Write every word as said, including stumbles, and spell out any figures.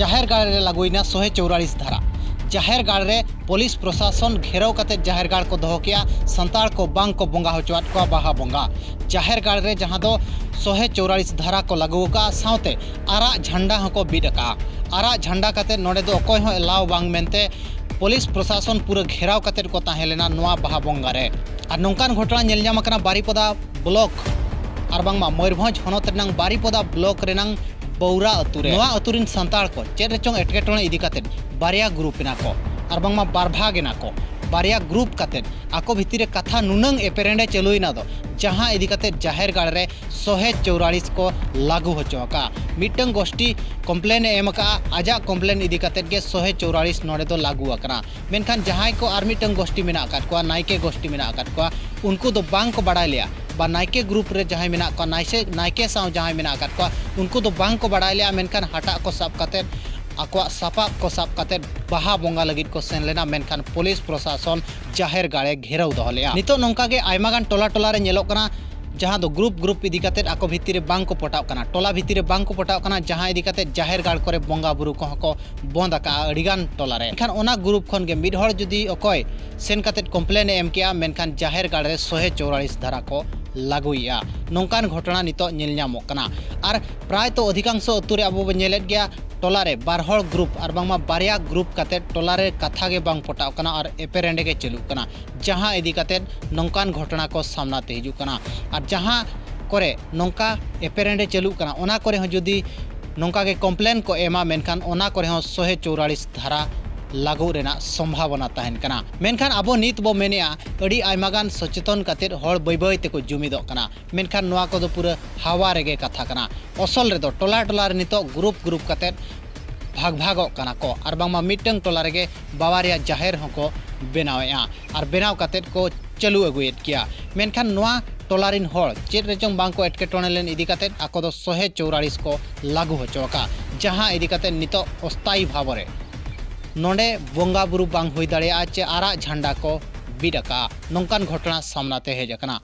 ᱡᱟᱦᱮᱨ ᱜᱟᱲ ᱨᱮ ᱞᱟᱹᱜᱩᱭᱮᱱᱟ ᱥᱚᱦᱮ ᱪᱚᱣᱨᱟᱞᱤᱥ ᱫᱷᱟᱨᱟ᱾ ᱡᱟᱦᱮᱨ ᱜᱟᱲ ᱨᱮ ᱯᱩᱞᱤᱥ ᱯᱨᱚᱥᱟᱥᱚᱱ ᱜᱷᱮᱨᱟᱣ ᱠᱟᱛᱮ ᱡᱟᱦᱮᱨ ᱜᱟᱲ ᱠᱚ ᱫᱚᱦᱚ ᱠᱮᱜᱼᱟ, ᱥᱟᱱᱛᱟᱲ ᱠᱚ ᱵᱟᱝ ᱠᱚ ᱵᱚᱸᱜᱟ ᱦᱚᱪᱚᱣᱟᱫ ᱠᱚᱣᱟ ᱵᱟᱦᱟ ᱵᱚᱸᱜᱟ᱾ ᱡᱟᱦᱮᱨ ᱜᱟᱲ ᱨᱮ ᱡᱟᱦᱟᱸ ᱫᱚ ᱥᱚᱦᱮ ᱪᱚᱣᱨᱟᱞᱤᱥ ᱫᱷᱟᱨᱟ ᱠᱚ ᱞᱟᱹᱜᱩ ᱟᱠᱟᱫᱼᱟ, ᱥᱟᱶᱛᱮ ᱟᱨᱟᱜ ᱡᱷᱟᱱᱰᱟ ᱦᱚᱸᱠᱚ ᱵᱤᱫ ᱟᱠᱟᱫᱼᱟ᱾ ᱟᱨᱟᱜ ᱡᱷᱟᱱᱰᱟ ᱠᱟᱛᱮ ᱱᱚᱰᱮ ᱫᱚ ᱚᱠᱚᱭ ᱦᱚᱸ ᱮᱞᱟᱣ ᱵᱟᱝ ᱢᱮᱱᱛᱮ ᱯᱩᱞᱤᱥ ᱯᱨᱚᱥᱟᱥᱚᱱ ᱯᱩᱨᱟᱹ ᱜᱷᱮᱨᱟᱣ ᱠᱟᱛᱮ ᱠᱚ ᱛᱟᱦᱮᱸ ᱞᱮᱱᱟ ᱱᱚᱣᱟ ᱵᱟᱦᱟ ᱵᱚᱸᱜᱟ ᱨᱮ᱾ ᱟᱨ ᱱᱚᱝᱠᱟᱱ ᱜᱷᱚᱴᱚᱱᱟ ᱧᱮᱞ ᱧᱟᱢ ᱟᱠᱟᱱᱟ ᱵᱟᱨᱤᱯᱚᱫᱟ ᱵᱞᱚᱠ ᱟᱨ ᱵᱟᱝᱢᱟ ᱢᱚᱭᱩᱨᱵᱷᱚᱸᱡᱽ ᱦᱚᱱᱚᱛ ᱨᱮᱱᱟᱝ ᱵᱟᱨᱤᱯᱚᱫᱟ ᱵᱞᱚᱠ ᱨᱮᱱᱟᱝ ᱵᱚᱣᱨᱟ ᱟᱹᱛᱩ ᱨᱮ᱾ ᱱᱚᱣᱟ ᱟᱹᱛᱩ ᱨᱮᱱ ᱥᱟᱱᱛᱟᱲ ᱠᱚ ᱪᱮᱫ ᱨᱮᱪᱚᱝ ᱮᱴᱠᱮᱴᱚᱬᱮ ᱤᱫᱤ ᱠᱟᱛᱮ ᱵᱟᱨᱭᱟ ᱜᱨᱩᱯ ᱮᱱᱟ ᱠᱚ ᱟᱨ ᱵᱟᱝᱢᱟ ᱵᱟᱨ ᱵᱷᱟᱜᱽ ᱮᱱᱟ ᱠᱚ᱾ ᱵᱟᱨᱭᱟ ᱜᱨᱩᱯ ᱠᱟᱛᱮ ᱟᱠᱚ ᱵᱷᱤᱛᱤᱨ ᱨᱮ ᱠᱟᱛᱷᱟ ᱱᱩᱱᱟᱹᱝ ᱮᱯᱮᱨᱮᱸᱰᱮ ᱪᱟᱹᱞᱩᱭᱮᱱᱟ ᱫᱚ, ᱡᱟᱦᱟᱸ ᱤᱫᱤ ᱠᱟᱛᱮ ᱡᱟᱦᱮᱨ ᱜᱟᱲ ᱨᱮ ᱥᱚᱦᱮ ᱪᱚᱣᱨᱟᱞᱤᱥ ᱠᱚ ᱞᱟᱹᱜᱩ ᱦᱚᱪᱚ ᱟᱠᱟᱫᱼᱟ᱾ ᱢᱤᱫᱴᱟᱝ ᱜᱳᱥᱴᱤ ᱠᱚᱢᱯᱞᱮᱱ ᱮ ᱮᱢ ᱟᱠᱟᱫᱼᱟ, ᱟᱡᱟᱜ ᱠᱚᱢᱯᱞᱮᱱ ᱤᱫᱤ ᱠᱟᱛᱮ ᱜᱮ ᱥᱚᱦᱮ ᱪᱚᱣᱨᱟᱞᱤᱥ ᱱᱚᱰᱮ ᱫᱚ ᱞᱟᱹᱜᱩ ᱟᱠᱟᱱᱟ᱾ ᱢᱮᱱᱠᱷᱟᱱ ᱡᱟᱦᱟᱸᱭ ᱠᱚ ᱟᱨ ᱢᱤᱫᱴᱟᱝ ᱜᱳᱥᱴᱤ ᱢᱮᱱᱟᱜ ᱟᱠᱟᱫ ᱠᱚᱣᱟ, ᱱᱟᱭᱠᱮ ᱜᱳᱥᱴᱤ ᱢᱮᱱᱟᱜ ᱟᱠᱟᱫ ᱠᱚᱣᱟ, ᱩᱱᱠᱩ ᱫᱚ ᱵᱟᱝ ᱠᱚ ᱵᱟᱲᱟᱭ ᱞᱮᱜᱼᱟ, ᱵᱟ ᱱᱟᱭᱠᱮ ᱜᱨᱩᱯ ᱨᱮ ᱡᱟᱦᱟᱸᱭ ᱢᱮᱱᱟᱜ ᱠᱚᱣᱟ, ᱱᱟᱭᱥᱮ-, ᱱᱟᱭᱠᱮ ᱥᱟᱶ ᱡᱟᱦᱟᱸᱭ ᱢᱮᱱᱟᱜ ᱟᱠᱟᱫ ᱠᱚᱣᱟ, ᱩᱱᱠᱩ ᱫᱚ ᱵᱟᱝ ᱠᱚ ᱵᱟᱲᱟᱭ ᱞᱮᱜᱼᱟ᱾ ᱢᱮᱱᱠᱷᱟᱱ ᱦᱟᱴᱟᱜ ᱠᱚ ᱥᱟᱵ ᱠᱟᱛᱮ, ᱟᱠᱚᱣᱟᱜ ᱥᱟᱯᱟᱵ ᱠᱚ ᱥᱟᱵ ᱠᱟᱛᱮ ᱵᱟᱦᱟ ᱵᱚᱸᱜᱟ ᱞᱟᱹᱜᱤᱫ ᱠᱚ ᱥᱮᱱ ᱞᱮᱱᱟ, ᱢᱮᱱᱠᱷᱟᱱ ᱯᱩᱞᱤᱥ ᱯᱨᱚᱥᱟᱥᱚᱱ ᱡᱟᱦᱮᱨ ᱜᱟᱲ ᱮ ᱜᱷᱮᱨᱟᱣ ᱫᱚᱦᱚ ᱞᱮᱜᱼᱟ᱾ ᱱᱤᱛᱚᱜ ᱱᱚᱝᱠᱟ ᱜᱮ ᱟᱭᱢᱟ ᱜᱟᱱ ᱴᱚᱞᱟ ᱴᱚᱞᱟ ᱨᱮ ᱧᱮᱞᱚᱜ ᱠᱟᱱᱟ, ᱡᱟᱦᱟᱸ ᱫᱚ ᱜᱨᱩᱯ ᱜᱨᱩᱯ ᱤᱫᱤ ᱠᱟᱛᱮ ᱟᱠᱚ ᱵᱷᱤᱛᱤᱨ ᱨᱮ ᱵᱟᱝ ᱠᱚ ᱯᱚᱴᱟᱜ ᱠᱟᱱᱟ, ᱴᱚᱞᱟ ᱵᱷᱤᱛᱤᱨ ᱨᱮ ᱵᱟᱝ ᱠᱚ ᱯᱚᱴᱟᱜ ᱠᱟᱱᱟ, ᱡᱟᱦᱟᱸ ᱤᱫᱤ ᱠᱟᱛᱮ ᱡᱟᱦᱮᱨ ᱜᱟᱲ ᱠᱚᱨᱮ ᱵᱚᱸᱜᱟ ᱵᱩᱨᱩ ᱠᱚᱦᱚᱸ ᱠᱚ ᱵᱚᱸᱫ ᱟᱠᱟᱜᱼᱟ ᱟᱹᱰᱤᱜᱟᱱ ᱴᱚᱞᱟ ᱨᱮ᱾ ᱮᱱᱠᱷᱟᱱ ᱚᱱᱟ ᱜᱨᱩᱯ ᱠᱷᱚᱱ ᱜᱮ ᱢᱤᱫ ᱦᱚᱲ ᱡᱩᱫᱤ ᱚᱠᱚᱭ ᱥᱮᱱ ᱠᱟᱛᱮ ᱠᱚᱢᱯᱞᱮᱱ ᱮ ᱮᱢ ᱠᱮᱜᱼᱟ, ᱢᱮᱱᱠᱷᱟᱱ ᱡᱟᱦᱮᱨ ᱜᱟᱲ ᱨᱮ ᱥᱚᱦᱮ ᱪᱚᱣᱨᱟᱞᱤᱥ ᱫᱷᱟᱨᱟ ᱠᱚ ᱞᱟᱹᱜᱩᱭᱮᱜᱼᱟ᱾ ᱱᱚᱝᱠᱟᱱ ᱜᱷᱚᱴᱚᱱᱟ ᱱᱤᱛᱚᱜ ᱧᱮᱞ ᱧᱟᱢᱚᱜ ᱠᱟᱱᱟ᱾ ᱟᱨ ᱯᱨᱟᱭᱛᱚ ᱚᱫᱷᱤᱠᱟᱝᱥᱚ ᱟᱹᱛᱩ ᱨᱮ ᱟᱵᱚ ᱵᱚᱱ ᱧᱮᱞᱮᱫ ᱜᱮᱭᱟ, ᱴᱚᱞᱟ ᱨᱮ ᱵᱟᱨ ᱦᱚᱲ ᱜᱨᱩᱯ ᱟᱨ ᱵᱟᱝᱢᱟ ᱵᱟᱨᱭᱟ ᱜᱨᱩᱯ ᱠᱟᱛᱮ ᱴᱚᱞᱟ ᱨᱮ ᱠᱟᱛᱷᱟ ᱜᱮ ᱵᱟᱝ ᱯᱚᱴᱟᱜ ᱠᱟᱱᱟ ᱟᱨ ᱮᱯᱮᱨᱮᱸᱰᱮ ᱜᱮ ᱪᱟᱹᱞᱩᱜ ᱠᱟᱱᱟ, ᱡᱟᱦᱟᱸ ᱤᱫᱤ ᱠᱟᱛᱮ ᱱᱚᱝᱠᱟᱱ ᱜᱷᱚᱴᱚᱱᱟ ᱠᱚ ᱥᱟᱢᱱᱟ ᱛᱮ ᱦᱤᱡᱩᱜ ᱠᱟᱱᱟ᱾ ᱟᱨ ᱡᱟᱦᱟᱸ ᱠᱚᱨᱮ ᱱᱚᱝᱠᱟ ᱮᱯᱮᱨᱮᱸᱰᱮ ᱪᱟᱹᱞᱩᱜ ᱠᱟᱱᱟ, ᱚᱱᱟ ᱠᱚᱨᱮ ᱦᱚᱸ ᱡᱩᱫᱤ ᱱᱚᱝᱠᱟ ᱜᱮ ᱠᱚᱢᱯᱞᱮᱱ ᱠᱚ ᱮᱢᱟ, ᱢᱮᱱᱠᱷᱟᱱ ᱚᱱᱟ ᱠᱚᱨᱮ ᱦᱚᱸ ᱥᱚᱦᱮ ᱪᱚᱣᱨᱟᱞᱤᱥ ᱫᱷᱟᱨᱟ ᱞᱟᱹᱜᱩ ᱨᱮᱱᱟᱜ ᱥᱚᱢᱵᱷᱟᱵᱚᱱᱟ ᱛᱟᱦᱮᱱ ᱠᱟᱱᱟ᱾ ᱢᱮᱱᱠᱷᱟᱱ ᱟᱵᱚ ᱱᱤᱛ ᱵᱚ ᱢᱮᱱᱮᱜᱼᱟ, ᱟᱹᱰᱤ ᱟᱭᱢᱟ ᱜᱟᱱ ᱥᱚᱪᱮᱛᱚᱱ ᱠᱟᱛᱮ ᱦᱚᱲ ᱵᱟᱹᱭ ᱵᱟᱹᱭ ᱛᱮᱠᱚ ᱡᱩᱢᱤᱫᱚᱜ ᱠᱟᱱᱟ, ᱢᱮᱱᱠᱷᱟᱱ ᱱᱚᱣᱟ ᱠᱚᱫᱚ ᱯᱩᱨᱟᱹ ᱦᱟᱣᱟ ᱨᱮᱜᱮ ᱠᱟᱛᱷᱟ ᱠᱟᱱᱟ᱾ ᱚᱥᱚᱞ ᱨᱮᱫᱚ ᱴᱚᱞᱟ ᱴᱚᱞᱟ ᱨᱮ ᱱᱤᱛᱚᱜ ᱜᱨᱩᱯ ᱜᱨᱩᱯ ᱠᱟᱛᱮ ᱵᱷᱟᱜᱽ ᱵᱷᱟᱜᱚᱜ ᱠᱟᱱᱟ ᱠᱚ ᱟᱨ ᱵᱟᱝᱢᱟ ᱢᱤᱫᱴᱟᱝ ᱴᱚᱞᱟ ᱨᱮᱜᱮ ᱵᱟᱵᱟᱨᱭᱟ ᱡᱟᱦᱮᱨ ᱦᱚᱸᱠᱚ ᱵᱮᱱᱟᱣᱮᱫᱼᱟ ᱟᱨ ᱵᱮᱱᱟᱣ ᱠᱟᱛᱮ ᱠᱚ ᱪᱟᱹᱞᱩ ᱟᱹᱜᱩᱭᱮᱫ ᱜᱮᱭᱟ᱾ ᱢᱮᱱᱠᱷᱟᱱ ᱱᱚᱣᱟ ᱴᱚᱞᱟ ᱨᱮᱱ ᱦᱚᱲ ᱪᱮᱫ ᱨᱮᱪᱚᱝ ᱵᱟᱝ ᱠᱚ ᱮᱴᱠᱮᱴᱚᱬᱮ ᱞᱮᱱ ᱤᱫᱤ ᱠᱟᱛᱮ ᱟᱠᱚ ᱫᱚ ᱥᱚᱦᱮ ᱪᱚᱣᱨᱟᱞᱤᱥ ᱠᱚ ᱞᱟᱹᱜᱩ ᱦᱚᱪᱚ ᱟᱠᱟᱫᱼᱟ, ᱡᱟᱦᱟᱸ ᱤᱫᱤ ᱠᱟᱛᱮ ᱱᱤᱛᱚᱜ ᱚᱥᱛᱷᱟᱭᱤ ᱵᱷᱟᱵᱽ ᱨᱮ ᱱᱚᱰᱮ ᱵᱚᱸᱜᱟ ᱵᱩᱨᱩ ᱵᱟᱝ ᱦᱩᱭ ᱫᱟᱲᱮᱭᱟᱜᱼᱟ ᱪᱮ ᱟᱨᱟᱜ ᱡᱷᱟᱱᱰᱟ ᱠᱚ ᱵᱤᱫ ᱟᱠᱟᱫᱼᱟ᱾ ᱱᱚᱝᱠᱟᱱ ᱜᱷᱚᱴᱚᱱᱟ ᱥᱟᱢᱱᱟ ᱛᱮ ᱦᱮᱡ ᱟᱠᱟᱱᱟ᱾